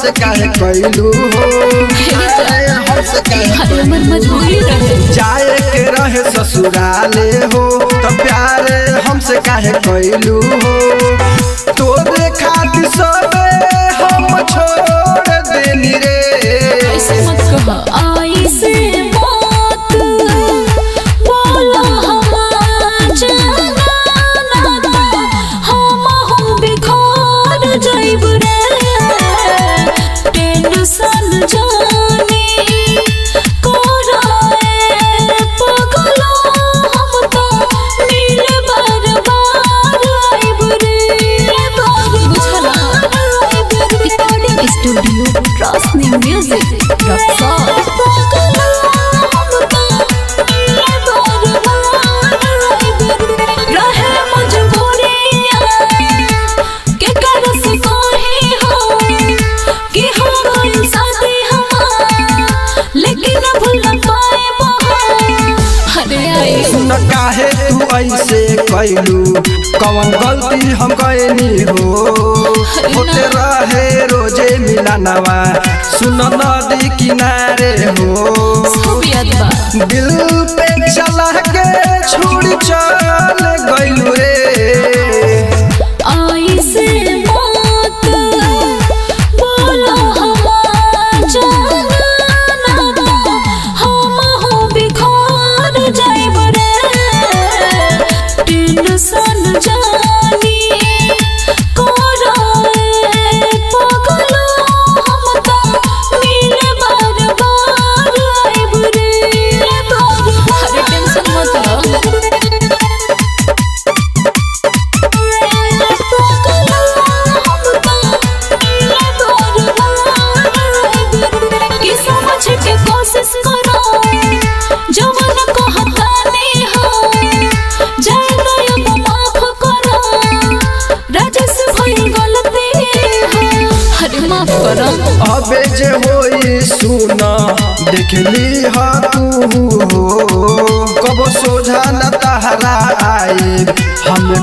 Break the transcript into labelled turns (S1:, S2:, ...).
S1: हमसे काहे कैलू हो, प्यारे हमसे काहे
S2: मजबूरी रहे।
S1: जाए के रहे ससुराले हो तो प्यारे हमसे काहे कैलू हो। तोरे खातिर सबे हम छोड़ देनी रे।
S2: ऐसे मत कह ऐसे मत बोला हमार जाना ना हम हो बिखर जाइब रे। टेंशन जाने कोराए पगला हम तो मिल बार बार आइब रे। बुझला
S3: recording studio Roshni music Raxaul.
S2: रहे मजबूरिया के करस काहे हो कि हो गइल शादी हमार लेकिन भूल न पाए
S3: अरे आई
S1: सुन काहे तू ऐसे कैलू, कौन गलती हम कैनी हो। होते रहे रोजे मिलनवा सुन नदी किनारे हो।
S3: सब याद बा
S1: दिल पे चला के छुड़ चल गइलू रे।
S2: ऐसे मत बोला हमार जाना ना हम हो बिखर जाइब रे। टेंशन जानी कोराए पगला हम तो मिल बार बार आइब रे।
S3: अरे टेंशन मत लो।
S2: कि समझ के कोशिश करो जवन को हटाने हो जाए अब माफ करो राजेश भइल गलती हो।
S3: अरे माफ करो।
S1: अबे जे होई सुन देखली हा तू हो, कबो सोझा न तहरा आए हम